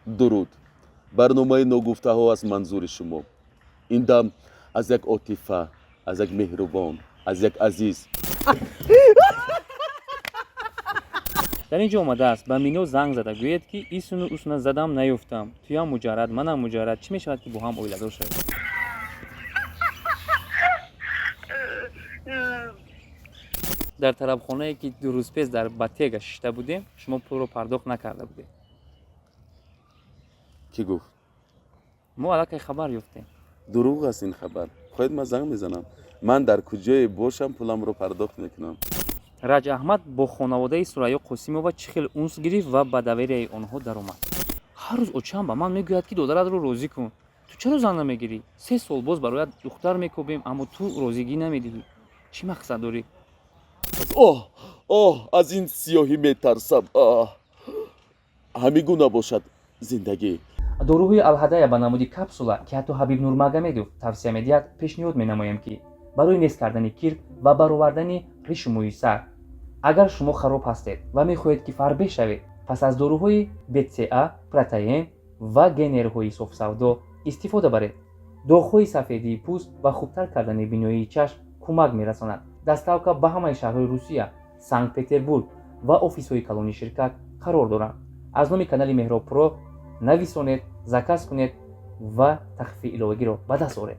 Дуруд, барномаи ногуфтаҳо аз манзури шумо. Ин дам аз як отифа, аз як меҳрубон, аз як азиз. Дар ин ҷо омадааст: ба Мино занг зада гӯед, ки исуну усуна задам, наёфтам, туям муҷаррад, манам муҷаррад, чӣ мешавад, ки бо ҳам оиладор шавем? Дар тарабхонае, ки 2 рӯз пеш дар Батега шишта будем, шумо пулро пардохт накарда будед. Кӣ гуфт? Мо аллакай хабар ёфтем. Дурӯғ аст ин хабар. Хоҳед, ман занг мезанам. Ман дар куҷое бошам, пуламро пардохт мекунам. Раҷ Аҳмад бо хонаводаи Сурайё Қосимова чӣ хел унс гирифт ва ба доверияи онҳо даромад? Ҳар рӯз очаам ба ман мегӯяд, ки додаратро розӣ кун, ту чаро зан намегирӣ? 3 сол боз бароят духтар мекобем, аммо ту розигӣ намедиҳӣ. Чӣ мақсад дорӣ? Оҳ, оҳ, аз ин сиёҳӣ метарсам. Оҳ, ҳамин гуна бошад зиндагӣ. Доруҳои Алҳадая ба намуди капсула, ки ҳатто Ҳабиб Нурмагомедов тавсия медиҳад, пешниҳод менамоем, ки барои нест кардани кирк ва баровардани ришу мӯи сар. Агар шумо хароб ҳастед ва мехоҳед, ки фарбеҳ шавед, пас аз доруҳои БЦА, протеин ва генерҳои софсавдо истифода баред. Доғҳои сафедии пӯст ва хубтар кардани биноии чашм кӯмак мерасонад. Доставка ба ҳамаи шаҳрҳои Русия, Санкт Петербург ва офисҳои калони ширкат қарор доранд. Аз номи канали Меҳроб Про нависонед, заказ кунед ва тахфифи иловагиро ба даст оред.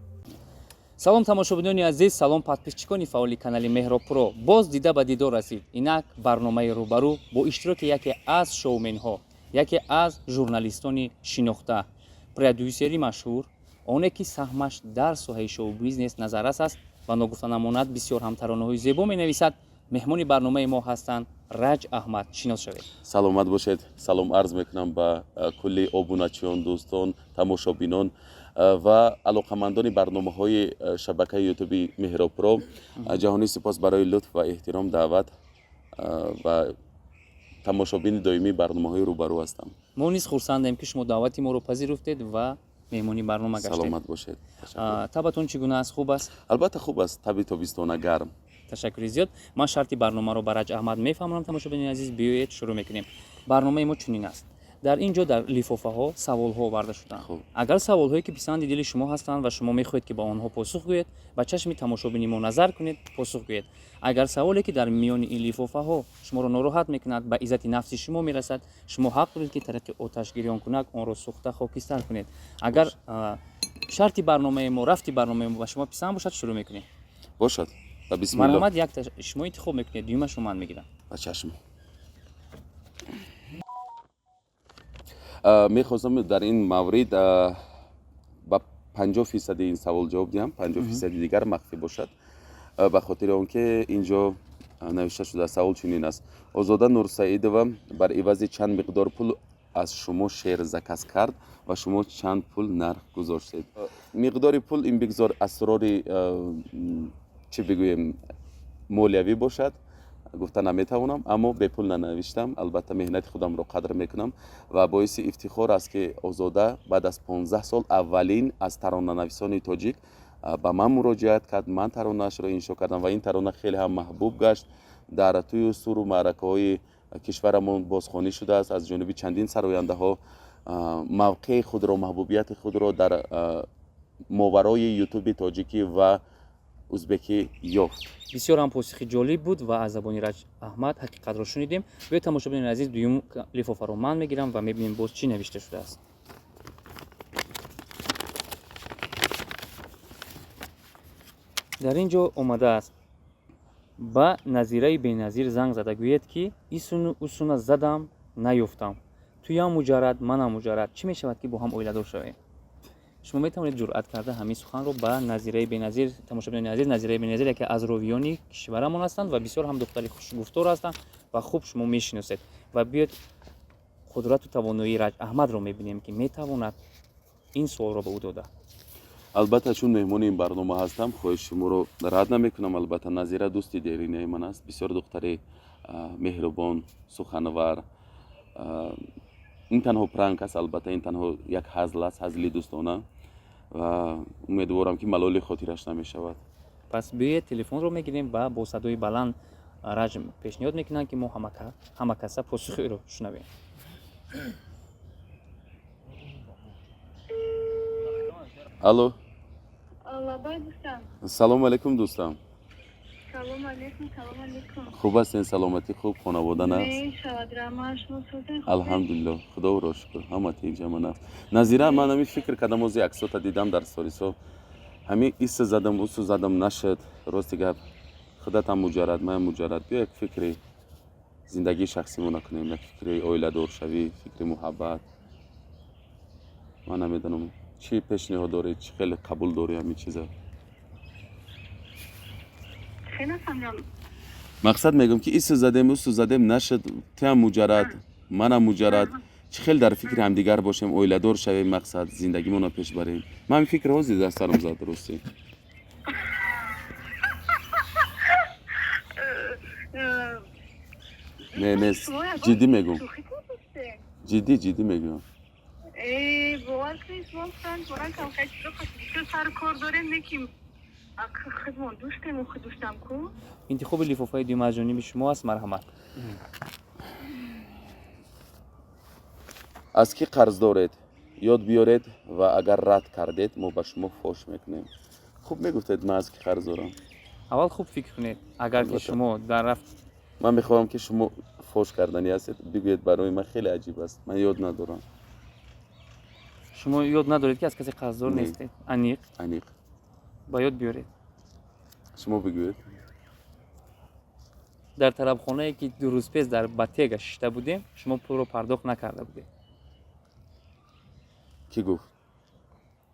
Салом, тамошобинони азиз, салом, подписчикони фаъоли канали Меҳроб Про. Боз дида ба дидор расид. Инак барномаи «Рӯбарӯ» бо иштироки яке аз шоуменҳо, яке аз журналистони шинохта, продюсери машҳур, оне ки саҳмаш дар соҳаи шоу-бизнес назаррас аст ва, ногуфта намонад, бисёр ҳам таронаҳои зебо менависад. Меҳмони барномаи мо ҳастанд Раҷ Аҳмад. Шинос шавед. Саломат бошед. Салом арз мекунам ба кулли обуначиён, дӯстон, тамошобинон ва алоқамандони барномаҳои шабакаи Ютуби Меҳробпро. Ҷаҳонӣ, сипос барои лутф ва эҳтиром, даъват, ва тамошобини доимии барномаҳои «Рӯбарӯ» ҳастам. Мо низ хурсандем, ки шумо даъвати моро пазируфтед ва меҳмони барнома гаштед. Саломат бошед. Табатон чӣ гуна аст, хуб аст? Албатта, хуб аст. Таби тобистона гарм. Ташаккури зиёд. Ман шарти барномаро ба Раҷ Аҳмад мефаҳмонам. Тамошобинони азиз, биёед, шурӯъ мекунем. Барномаи мо чунин аст: дар ин ҷо дар лифофаҳо саволҳо оварда шудаанд. Агар саволҳое, ки писанди дили шумо ҳастанд ва шумо мехоҳед, ки ба онҳо посух гӯед, ба чашми тамошобини мо назар кунед, посух гӯед. Агар саволе, ки дар миёни ин лифофаҳо шуморо нороҳат мекунад, ба иззати нафси шумо мерасад, шумо ҳақ доред, ки тариқи оташгирёнкунак онро сӯхта хокистар кунед. Агар шарти барномаи мо, рафти барномаи мо ба шумо писанд бошад, шурӯъ мекунем. Бошад, ба бисмилло. Марҳамат, якта шумо интихоб мекунед, дуюмашро ман мегирам. Ба чашм. Мехостам дар ин маврид ба 50 фисади ин савол ҷавоб диҳам, 50 фисади дигар махфӣ бошад, ба хотири он ки ин ҷо навишта шудааст. Савол чунин аст: Озода Нурсаидова бар ивази чанд миқдор пул аз шумо шеър заказ кард ва шумо чанд пул нарх гузоштед? Миқдори пул ин бигзор асрори, чӣ бигӯем, молиявӣ бошад, гуфта наметавонам, аммо бепул нанавиштам. Албатта, меҳнати худамро қадр мекунам ва боиси ифтихор аст, ки Озода баъд аз 15 сол аввалин аз таронанависони тоҷик ба ман муроҷиат кард. Ман таронаашро иншо кардам ва ин тарона хеле ҳам маҳбуб гашт, дар тӯю суру маъракаҳои кишварамон бозхонӣ шудааст аз ҷониби чандин сарояндаҳо. Мавқеи худро, маҳбубияти худро дар моварои Ютуби тоҷикӣ ва узбекӣ ёфт. Бисёр ҳам посухи ҷолиб буд ва аз забони Раҷ Аҳмад ҳақиқатро шунидем. Биёед, тамошобинони азиз, дуюм лифофаро ман мегирам ва мебинем, боз чӣ навишта шудааст. Дар ин ҷо омадааст: ба Назираи Беназир занг зада гӯед, ки исуну усуна задам, наёфтам, туям муҷаррад, манам муҷаррад, чӣ мешавад, ки бо ҳам оиладор шавем? Шумо метавонед ҷуръат карда ҳамин суханро ба Назираи Беназир. Тамошобинони азиз, Назираи Беназир яке аз ровиёни кишварамон ҳастанд ва бисёр ҳам духтари хушгуфтор ҳастанд ва хуб шумо мешиносед. Ва биёед, қудрату тавоноии Раҷ Аҳмадро мебинем, ки метавонад ин суолро ба ӯ дода. Албатта, чун меҳмони ин барнома ҳастам, хоҳиши шуморо рад намекунам. Албатта, Назира дӯсти деринаи ман аст, бисёр духтари меҳрубон, суханвар. Ин танҳо пранк аст, албатта, ин танҳо як ҳазл аст, ҳазли дӯстона, ва умедворам, ки малоли хотираш намешавад. Пас биёед, телефонро мегирем ва бо садои баланд Раҷ пешниҳод мекунанд, ки мо ҳама каса посухи ӯро шунавем. Алло. Лабай, дӯстам. Салому алейкум, дӯстам. Салом алейкум, салом алейкум. Хуб ҳастен? Саломатӣ хуб, хонавода наст? Мешавад, раҳмат, шумо созен? Алҳамдулилло, худоро шукр, ҳама тинҷ, ҳама нафт. Назира, ман ҳамин фикр кардам, ози аксота дидам дар сторисо, ҳамин иса задам, усу задам, нашуд. Рости гап, худатам муҷаррад, манам муҷаррад. Биё, як фикри зиндагии шахсимо накунем, як фикри оиладоршавӣ, фикри муҳаббат. Ман намедонам, чӣ пешниҳод дорӣ, чӣ хеле қабул дорӣ ҳамин чиза? Хеле нафаҳмидам. Мақсад, мегӯям, ки ису задем, усу задем, нашуд. Туям муҷаррад, манам муҷаррад, чӣ хел дар фикри ҳамдигар бошем, оиладор шавем, мақсад, зиндагимонро пеш барем. Ман ҳамин фикр ҳозир дар сарам зад, ростӣ. Не, не, ҷиддӣ мегӯм, ҷиддӣ, ҷиддӣ мегӯям. Бовар кунед, шумо бисёр сару кор дорем, лекин худмон дӯстем, охи дӯстам ку. Интихоби лифофаи дуюм аз ҷониби шумо аст, марҳамат. Аз кӣ қарз доред, ёд биёред, ва агар рад кардед, мо ба шумо фош мекунем. Хуб, мегуфтед, ман аз кӣ қарз дорам? Аввал хуб фикр кунед, агар ки шумо дар рафт. Ман мехоҳам, ки шумо фош карданӣ ҳастед, бигӯед. Барои ман хеле аҷиб аст, ман ёд надорам. Шумо ёд надоред, ки аз касе қарздор нестед? Аниқ? Аниқ. Ба ёд биёред. Шумо бигӯед. Дар тарабхонае, ки 2 рӯз пеш дар Батега шишта будем, шумо пулро пардохт накарда будед. Кӣ гуфт?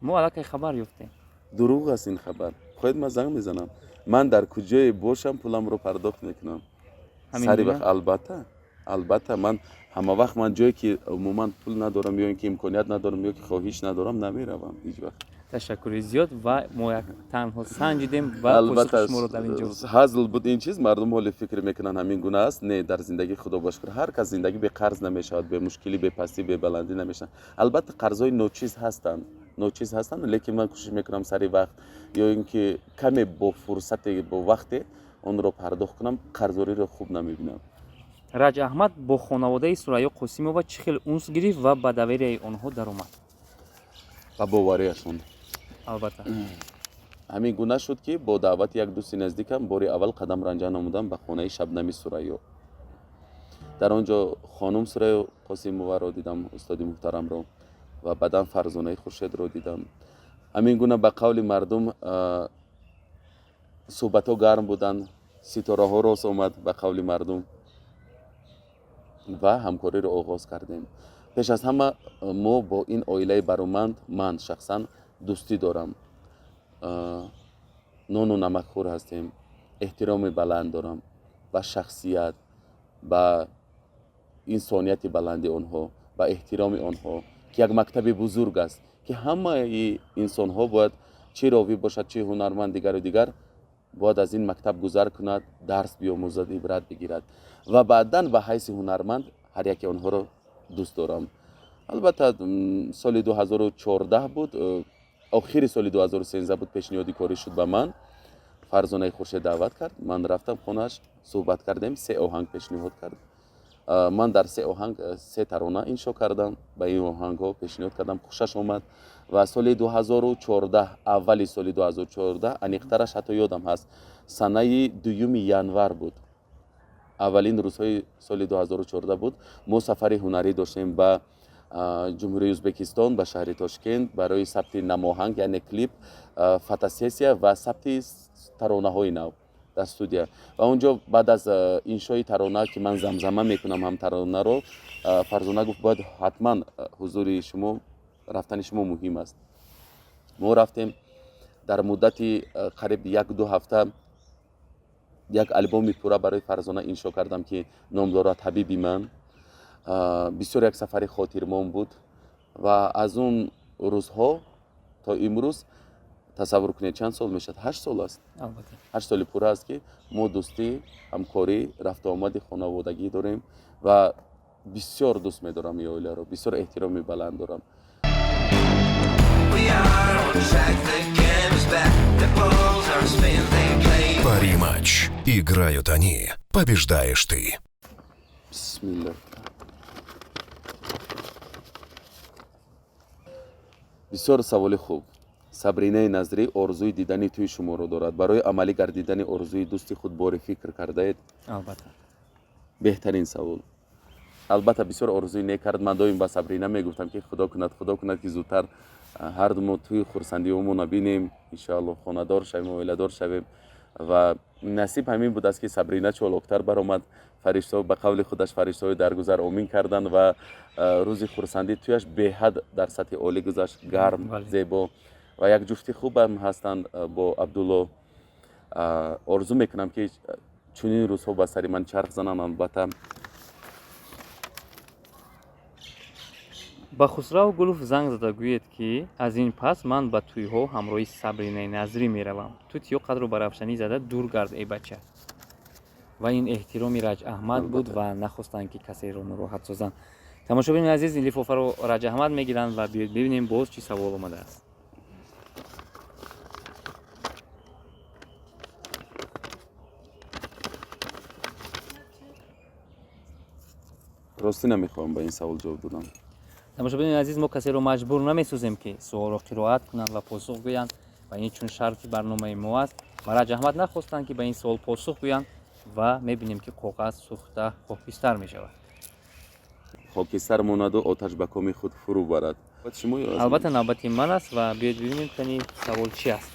Мо аллакай хабар ёфтем. Дурӯғ аст ин хабар. Хоҳед, ман занг мезанам. Ман дар куҷое бошам, пуламро пардохт мекунам сари вақт. Албатта, албатта, ман ҳама вақт, ман ҷое ки умуман пул надорам ё ин ки имконият надорам, ё ки хоҳиш надорам, намеравам ҳеҷ вақт. Ташаккури зиёд, ва мо як танҳо санҷидем ва албатта шуморо дар ин ҷо. Ҳазл буд ин чиз. Мардум ҳоле фикр мекунанд, ҳамин гуна аст. Не, дар зиндагӣ, худо ба шукр, ҳар кас зиндагӣ беқарз намешавад, бемушкилӣ, бепастӣ, бебаландӣ намешавад. Албатта, қарзҳои ночиз ҳастанд, ночиз ҳастанд, лекин ман кӯшиш мекунам сари вақт ё ин ки каме бо фурсате, бо вақте онро пардохт кунам. Қарздориро хуб намебинам. Раҷ Аҳмад бо хонаводаи Сурайё Қосимова чӣ хел унс гирифт ва ба доверияи онҳо даромад? Ба боварияшон. Албатта. Ҳамин гуна шуд, ки бо даъвати як дӯсти наздикам бори аввал қадам ранҷа намудам ба хонаи Шабнами Сурайё. Дар он ҷо хонум Сурайё Қосимоваро дидам, устоди муҳтарамро, ва баъдан Фарзонаи Хуршедро дидам. Ҳамин гуна, ба қавли мардум, суҳбатҳо гарм буданд, ситораҳо рост омад, ба қавли мардум, ва ҳамкориро оғоз кардем. Пеш аз ҳама, мо бо ин оилаи бароманд, ман шахсан дӯстӣ дорам, нону намакхӯр ҳастем, эҳтироми баланд дорам ба шахсият, ба инсонияти баланди онҳо, ба эҳтироми онҳо, ки як мактаби бузург аст, ки ҳамаи инсонҳо бояд, чӣ ровӣ бошад, чӣ ҳунарманд, дигару дигар, бояд аз ин мактаб гузар кунад, дарс биомӯзад, ибрат бигирад. Ва баъдан ба ҳайси ҳунарманд ҳар яке онҳоро дӯст дорам. Албатта, соли 2014 буд, охири соли 2013 буд, пешниҳоди корӣ шуд ба ман. Фарзонаи Хуршед даъват кард, ман рафтам хонааш, суҳбат кардем, се оҳанг пешниҳод кард. Ман дар се оҳанг се тарона иншо кардам, ба ин оҳангҳо пешниҳод кардам, хушаш омад. Ва соли 2014, аввали соли 2014, аниқтараш ҳатто ёдам ҳаст, санаи 2 январ буд, аввалин рӯзҳои соли 2014 буд. Мо сафари ҳунарӣ доштем ба Ҷумҳурии Ӯзбекистон, ба шаҳри Тошкент, барои сабти намоҳанг, яъне клип, фотосессия ва сабти таронаҳои нав дар студия. Ва он ҷо баъд аз иншои тарона, ки ман замзама мекунам ҳам таронаро, Фарзона гуфт: «Бояд ҳатман ҳузури шумо, рафтани шумо муҳим аст». Мо рафтем, дар муддати қариб 1-2 ҳафта як албоми пурра барои Фарзона иншо кардам, ки ном дорад «Ҳабиби ман». Бисёр як сафари хотирмон буд. Ва аз он рӯзҳо то имрӯз, тасаввур кунед, чанд сол мешавад? 8 сол аст. 8 соли пурра аст, ки мо дӯстӣ, ҳамкорӣ, рафтуомади хонаводагӣ дорем ва бисёр дӯст медорам ин оиларо, бисёр эҳтироми баланд дорам. We are on track, the game is back. The balls are spin, they play. Пари-матч. Играют они. Побеждаешь ты. Бисмилла. Бисёр саволи хуб. Сабринаи Назрӣ орзуи дидани тӯи шуморо дорад. Барои амалӣ гардидани орзуи дӯсти худ боре фикр кардаед? Албатта. Беҳтарин савол. Албатта, бисёр орзуи нек кард. Ман доим ба Сабрина мегуфтам, ки худо кунад, худо кунад, ки зудтар ҳарду мо тӯи хурсандиҳомонро бинем, иншоалло, хонадор шавем, оиладор шавем. Ва насиб ҳамин будааст, ки Сабрина чолоктар баромад. Фаришто, ба қавли худаш, фариштаҳои даргузар омин карданд ва рӯзи хурсандӣ тӯяш беҳад дар сатҳи олӣ гузашт, гарм, зебо, ва як ҷуфти хубам ҳастанд бо Абдулло. Орзу мекунам, ки чунин рӯзҳо ба сари ман чарх зананд, албатта. Ба Хусрав Гулов занг зада гӯед, ки аз ин пас ман ба тӯйҳо ҳамроҳи Сабринаи Назрӣ меравам. Ту тиёқатро ба равшанӣ зада дур гард, эй бача. Ва ин эҳтироми Раҷ Аҳмад буд ва нахостанд, ки касеро нороҳат созанд. Тамошобинони азиз, ин лифофаро Раҷ Аҳмад мегиранд ва биёед бибинем, боз чӣ савол омадааст. Ростӣ, намехоҳам ба ин савол ҷавоб додам. Тамошобинони азиз, мо касеро маҷбур намесозем, ки суолро қироат кунанд ва посух гӯянд, ва ин чун шарти барномаи мо аст ва Раҷ Аҳмад нахостанд, ки ба ин суол посух гӯянд, ва мебинем, ки коғаз сӯхта хокистар мешавад. Хокистар монаду оташ ба коми худ фурӯ барад. Албатта, навбати ман аст ва биёед бибинем, кани савол чи аст.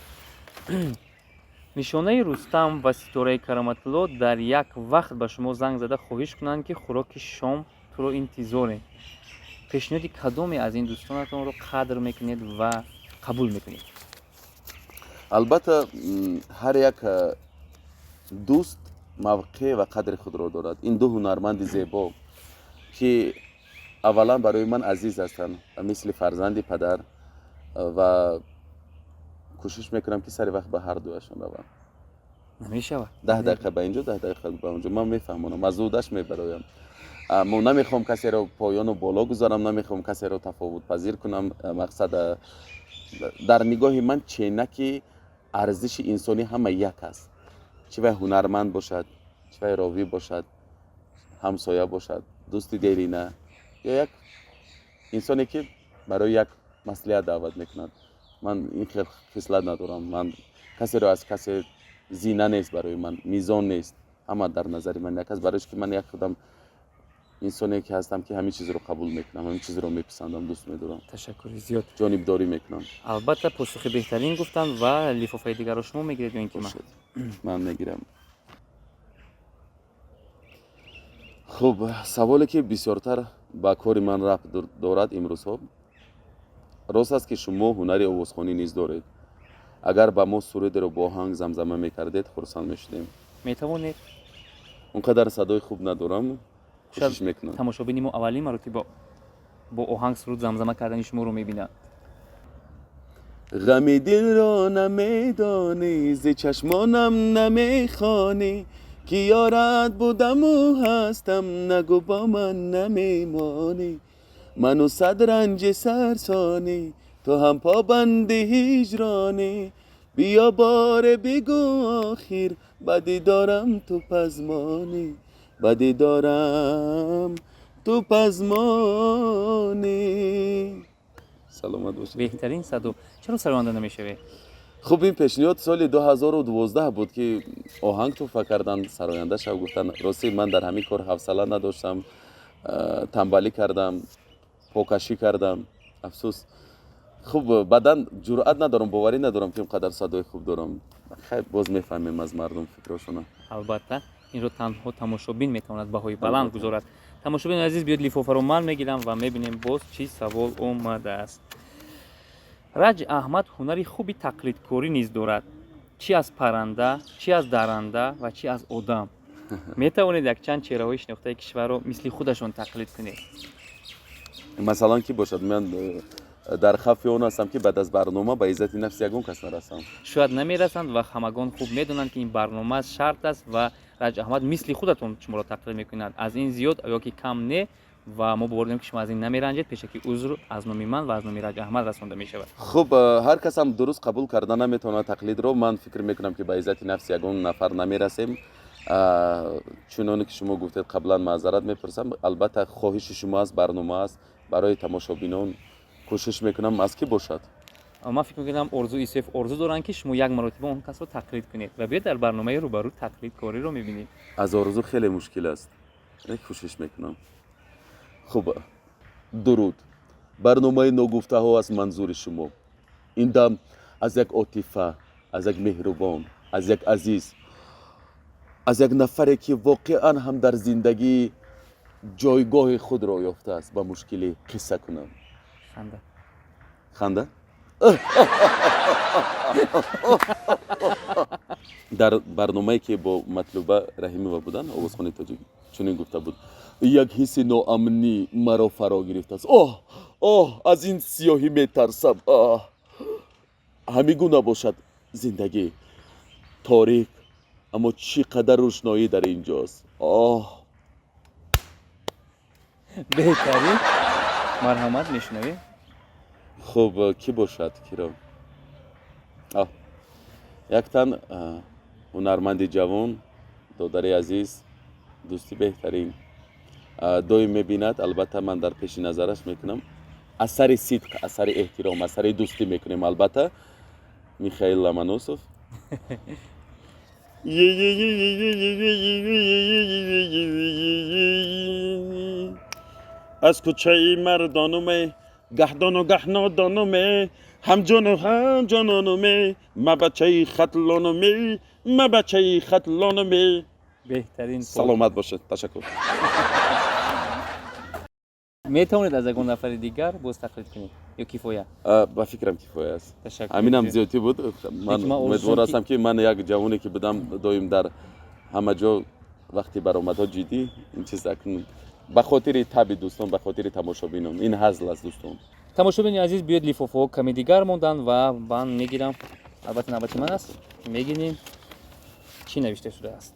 Нишонаи Рустам ва Ситораи Кароматулло дар як вақт ба шумо занг зада хоҳиш кунанд, ки хӯроки шом туро интизорем. Пешниҳоди кадоме аз ин дӯстонатонро қадр мекунед ва қабул мекунед? Албатта, ҳар як дӯст мавқеъ ва қадри худро дорад. Ин ду ҳунарманди зебо, ки аввалан барои ман азиз ҳастанд, мисли фарзанди падар, ва кӯшиш мекунам, ки сари вақт ба ҳар дуяшон равам. Намешавад. 10 дақиқа ба инҷо, 10 дақиқа ба онҷо, ман мефаҳмонам, аз зудаш мебароям. Мо намехоҳам касеро поёну боло гузорам, намехоҳам касеро тафовутпазир кунам. Мақсад, дар нигоҳи ман ченаки арзиши инсонӣ ҳама як аст, чӣ вай ҳунарманд бошад, чӣ вай ровӣ бошад, ҳамсоя бошад, дӯсти дерина ё як инсоне, ки барои як маслиҳат даъват мекунад. Ман ин хел хислат надорам. Ман касеро аз касе зина нест, барои ман мизон нест, ҳама дар назари ман як аст, барои ки ман як худам инсоне ки ҳастам, ки ҳамин чизро қабул мекунам, ҳамин чизро меписандам, дӯст медорам. Ташаккури зиёд. Ҷонибдорӣ мекунам. Албатта, посухи беҳтарин гуфтанд. Ва лифофаи дигарро шумо мегиред ё ин ки ман? Ман мегирам. Хуб, саволе, ки бисёртар ба кори ман рабт дорад имрӯзҳо. Рост аст, ки шумо ҳунари овозхонӣ низ доред? Агар ба мо сурудеро бо оҳанг замзама мекардед, хурсанд мешудем. Метавонед. Он қадар садои хуб надорам, кӯшиш мекунам. Тамошобини мо аввалин маротиба бо оҳанг суруд замзама кардани шуморо мебинад. Ғами дилро намедонӣ, зи чашмонам намехонӣ, ки ёрат будаму ҳастам, нагӯ бо ман намемонӣ. Ману сад ранҷи сарсонӣ, ту ҳам побанди ҳиҷронӣ. Биё, боре бигӯ охир, ба дидорам ту пазмонӣ, ба дидорам ту пазмонӣ. Саломат бошед. Беҳтарин садо. Чаро сароянда намешавед? Хуб, ин пешниҳод соли 2012 буд, ки оҳанг туҳфа карданд, сароянда шав гуфтанд. Ростӣ, ман дар ҳамин кор ҳавсала надоштам, тамбалӣ кардам, покашӣ кардам, афсӯс. Хуб, баъдан ҷуръат надорам, боварӣ надорам, ки он қадар садои хуб дорам. Хайр, боз мефаҳмем аз мардум фикрошона. Албатта, инро танҳо тамошобин метавонад баҳои баланд гузорад. Тамошобини азиз, биёд, лифофаро ман мегирам ва мебинем, боз чӣ савол омадааст. Раҷ Аҳмад ҳунари хуби тақлидкорӣ низ дорад, чӣ аз парранда, чӣ аз дарранда ва чӣ аз одам. Метавонед якчанд чеҳраҳои шинохтаи кишварро мисли худашон тақлид кунед? Масалан, кӣ бошад? Ман дар хавфи он ҳастам, ки баъд аз барнома ба иззати нафси ягон кас нарасам. Шояд намерасанд ва ҳамагон хуб медонанд, ки ин барнома шарт аст ва Раҷ Аҳмад мисли худатон шуморо тақлид мекунад, аз ин зиёд ё ки кам не, ва мо бовар дорем, ки шумо аз ин намеранҷед. Пешаки узр аз номи ман ва аз номи Раҷ Аҳмад расонда мешавад. Хуб, ҳар касам дуруст қабул карда наметавонад тақлидро. Ман фикр мекунам, ки ба иззати нафси ягон нафар намерасем. Чуноне ки шумо гуфтед, қаблан маъзарат мепурсам. Албатта, хоҳиши шумо аст, барнома аст, барои тамошобинон кӯшиш мекунам. Аз кӣ бошад? Ман фикр мекунам, Орзу Исоев орзу доранд, ки шумо як маротиба он касро тақлид кунед ва биёед, дар барномаи «Рӯбарӯ» тақлидкориро мебинем. Аз Орзу хеле мушкил аст, як кӯшиш мекунам. Хуб, дуруд, барномаи «Ногуфтаҳо» аз манзури шумо. Ин дам аз як отифа, аз як меҳрубон, аз як азиз, аз як нафаре, ки воқеан ҳам дар зиндагӣ ҷойгоҳи худро ёфтааст, ба мушкилӣ қисса кунам. Ханда. Ханда. Дар барномае, ки бо Матлуба Раҳимова буданд, овозхони тоҷик, чунин гуфта буд: «Як ҳисси ноамнӣ маро фаро гирифтааст. Оҳ, оҳ, аз ин сиёҳӣ метарсам. Оҳ, ҳамин гуна бошад зиндагӣ, торик, аммо чӣ қадар рӯшноӣ дар ин ҷост. Оҳ!» Беҳтарин, марҳамат, мешунавем. Хуб, кӣ бошад, киро? Яктан ҳунарманди ҷавон, додари азиз, дӯсти беҳтарин, доим мебинад. Албатта, ман дар пеши назараш мекунам, аз сари сидқ, аз сари эҳтиром, аз сари дӯстӣ мекунем. Албатта, Михаил Ломоносов. Аз кӯчаи мардонуме, гаҳдону гаҳнодонуме, ҳамҷону ҳамҷононуме, ма бачаи Хатлонуме, ма бачаи Хатлонуме. Беҳтарин. Саломат бошед, ташаккур. Метавонед аз ягон нафари дигар боз тақлид кунед ё кифоя? Ба фикрам, кифоя аст. Ташаккур. Ҳаминам зиёдтӣ буд. Ман Лекин ман орзум умедвор ки- ҳастам, ки ман як ҷавоне, ки будам, доим дар ҳама ҷо вақти баромадҳо ҷиддӣ, ин чиз акнун ба хотири таби дӯстон, ба хотири тамошобинон, ин ҳазл аст, дӯстон. Тамошобини азиз, биёед, лифофаҳо каме дигар монданд ва ман мегирам. Албатта, навбати ман аст. Мегирем, чӣ навишта шудааст.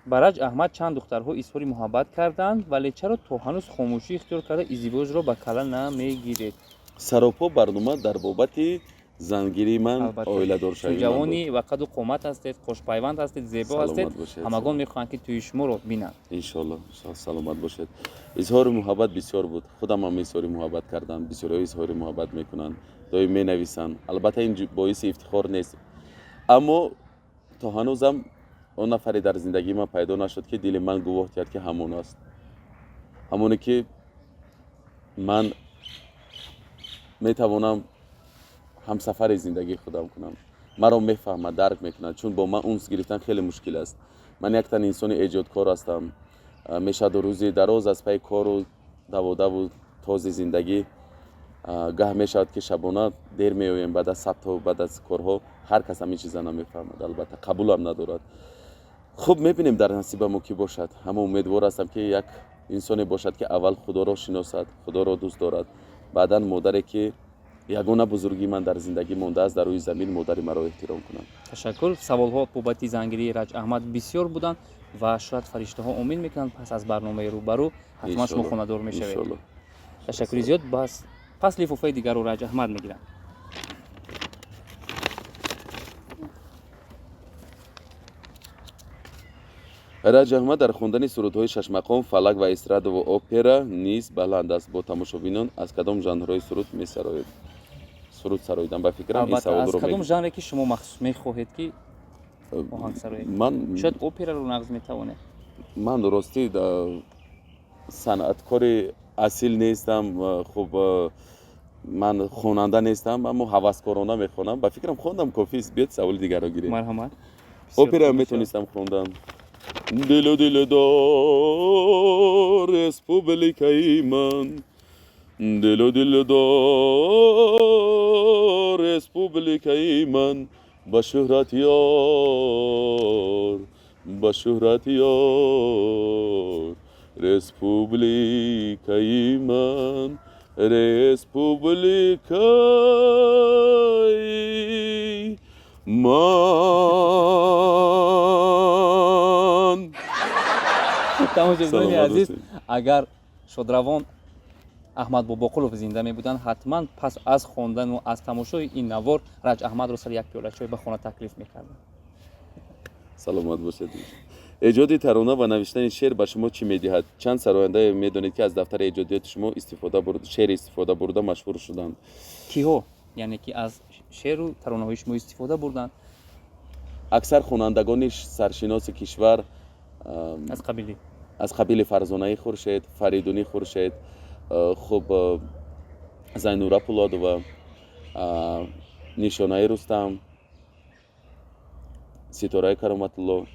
Ба Раҷ Аҳмад чанд духтарҳо изҳори муҳаббат карданд, вале чаро то ҳанӯз хомӯшӣ ихтиёр карда, издивоҷро ба кала намегиред? Саропо барнома дар бобати зангирии ман, Албатта. оиладоршавии ман Ҷавони буд. ва қаду қомат ҳастед, қошпайванд ҳастед, зебо ҳастед. Саломат бошед. Ҳамагон мехоҳанд, ки тӯи шуморо бинанд. Иншолло, иншолло, саломат бошед. Изҳори муҳаббат бисёр буд, худам ҳам изҳори муҳаббат кардам, бисёриҳо изҳори муҳаббат мекунанд, доим менависанд. Албатта, ин боиси ифтихор нест, аммо то ҳанӯзам он нафаре дар зиндагии ман пайдо нашуд, ки дили ман гувоҳ диҳад, ки ҳамон аст, ҳамоне ки ман метавонам ҳамсафари зиндагии худам кунам, маро мефаҳмад, дарк мекунад, чун бо ман унс гирифтан хеле мушкил аст. Ман яктан инсони эҷодкор ҳастам. Мешавад, рӯзи дароз аз пайи кору даводаву този зиндагӣ, гаҳ мешавад, ки шабона дер меоем, баъд аз сабтҳо, баъд аз корҳо. Ҳар кас ҳамин чиза намефаҳмад, албатта, қабулам надорад. Хуб, мебинем, дар насибамо кӣ бошад. Ҳама умедвор ҳастам, ки як инсоне бошад, ки аввал Худоро шиносад, Худоро дӯст дорад, баъдан модаре, ки ягона бузургии ман дар зиндагӣ мондааст дар рӯи замин, модари маро эҳтиром кунад. Ташаккур. Саволҳо бобати зангирии Раҷ Аҳмад бисёр буданд ва шояд фариштаҳо омин мекунанд, пас аз барномаи «Рӯбарӯ» ҳатман шумо Иншолло. хонадор мешавед. Иншолло. Ташаккури зиёд. Бас, пас лифофаи дигарро Раҷ Аҳмад мегирам. Раҷ Аҳмад дар хондани сурудҳои шашмақом, фалак ва эстрадову опера низ баланд аст. Бо тамошобинон аз кадом жанрҳои суруд месароед? Суруд сароидан, ба фикрам, ин Албатта, аз саволро кадом жанре, ки шумо махсус мехоҳед, ки оҳанг сароед? Ман Шояд операро нағз метавонед. Ман ростӣ санъаткори асил нестам. Хуб, ман хонанда нестам, аммо ҳаваскорона мехонам. Ба фикрам, хондам, кофист. Биёд, саволи дигарро гирем. Марҳамат. Опера метонистам хондан. Дилу дилдор, республикаи ман, дилу дилдор, республикаи ман, ба шӯҳрат ёр, ба шӯҳрат ёр, республикаи ман, республикаи ман. Тамошобинони Саломат азиз, бошед. Агар шодравон Аҳмад Бобоқулов зинда мебуданд, ҳатман пас аз хондану аз тамошои ин навор Раҷ Аҳмадро сари як пиёла чой ба хона таклиф мекарданд. Саломат бошед. Эҷоди тарона ва навиштани шеър ба шумо чӣ медиҳад? Чанд сарояндае медонед, ки аз дафтари эҷодиёти шумо шеър истифода бурда машҳур шуданд? Киҳо, яъне ки аз шеъру таронаҳои шумо истифода бурданд? Аксар хонандагони саршиноси кишвар. Аз қабили? Аз қабили Фарзонаи Хуршед, Фаридуни Хуршед, хуб, Зайнура Пулодова, Нишонаи Рустам, Ситораи Кароматулло.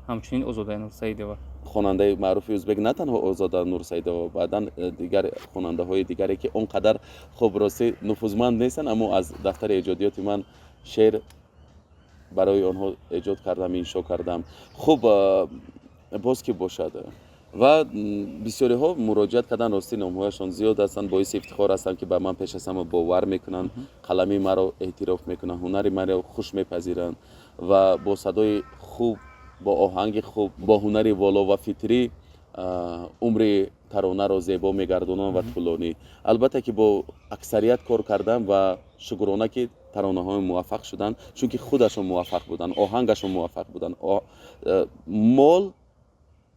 Ҳамчунин Озодаи Нурсаидова. Хонандаи маъруфи ӯзбек. На танҳо Озода Нурсаидова, баъдан дигар хонандаҳои дигаре, ки он қадар, хуб, ростӣ, нуфузманд нестанд, аммо аз дафтари эҷодиёти ман шеър барои онҳо эҷод кардам, иншо кардам. Хуб, боз ки бошад? Ва бисёриҳо муроҷиат карданд. Ростӣ, номҳояшон зиёд ҳастанд. Боиси ифтихор ҳастанд, ки ба ман пеш аз ҳама бовар мекунанд, қалами маро эътироф мекунанд, ҳунари маро хуш мепазиранд ва бо садои хуб, бо оҳанги хуб, бо ҳунари воло ва фитрӣ умри таронаро зебо мегардонанд ва тӯлонӣ. Албатта ки бо аксарият кор кардам ва шукрона, ки таронаҳои муваффақ шуданд, чунки худашон муваффақ буданд, оҳангашон муваффақ буданд. Мол,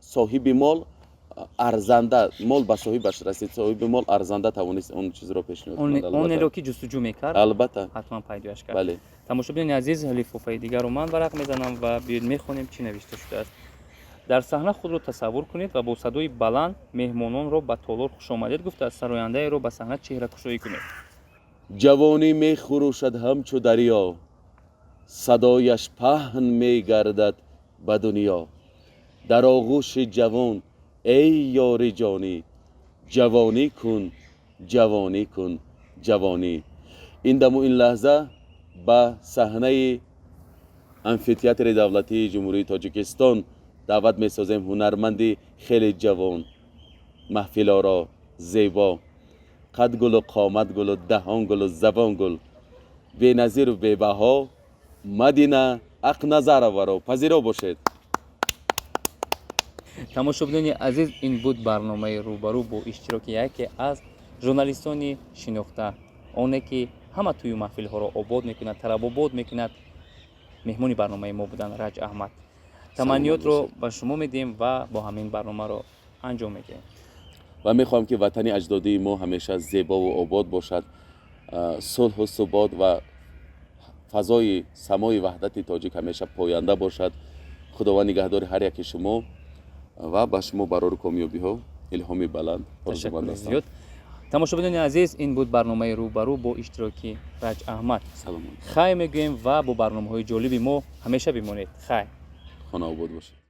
соҳиби мол арзанда, мол ба соҳибаш расид, соҳиби мол арзанда тавонист он чизро пешниҳод кунад. Онеро, ки ҷустуҷӯ мекард, албатта, ҳатман пайдояш кард. Бале. Тамошобинони азиз, лифофаи дигарро ман варақ мезанам ва биёед мехонем, чӣ навишта шудааст. Дар саҳна худро тасаввур кунед ва бо садои баланд меҳмононро ба толор хушомадед гуфта, сарояндаеро ба саҳна чеҳракушоӣ кунед. Ҷавонӣ мехурӯшад ҳамчу дарё, садояш паҳн мегардад ба дунё. Дар оғӯши ҷавон, эй ёри ҷонӣ, ҷавонӣ кун, ҷавонӣ кун, ҷавонӣ. Ин даму ин лаҳза ба саҳнаи амфитеатри давлатии Ҷумҳурии Тоҷикистон даъват месозем ҳунарманди хеле ҷавон, маҳфилоро, зебо, қад гулу қомат гулу даҳон гулу забон гул, беназиру бебаҳо Мадина Ақназароваро пазиро бошед. Тамошобинони азиз, ин буд барномаи «Рӯбарӯ» бо иштироки яке аз журналистони шинохта, оне ки ҳама тӯю маҳфилҳоро обод мекунад, тарабобод мекунад. Меҳмони барномаи мо буданд Раҷ Аҳмад. Таманниётро ба шумо медиҳем ва бо ҳамин барномаро анҷом медиҳем. Ва мехоҳам, ки ватани аҷдодии мо ҳамеша зебову обод бошад, сулҳу субот ва фазои самои ваҳдати тоҷик ҳамеша поянда бошад. Худованд нигаҳдори ҳар яки шумо ва ба шумо барору комёбиҳо, илҳоми баланд орзуманд ҳастам. Зиёд. Тамошобинони азиз, ин буд барномаи «Рӯбарӯ» бо иштироки Раҷ Аҳмад. Саломат. Хай мегӯем ва бо барномаҳои ҷолиби мо ҳамеша бимонед. Хай. Хонаобод бошед.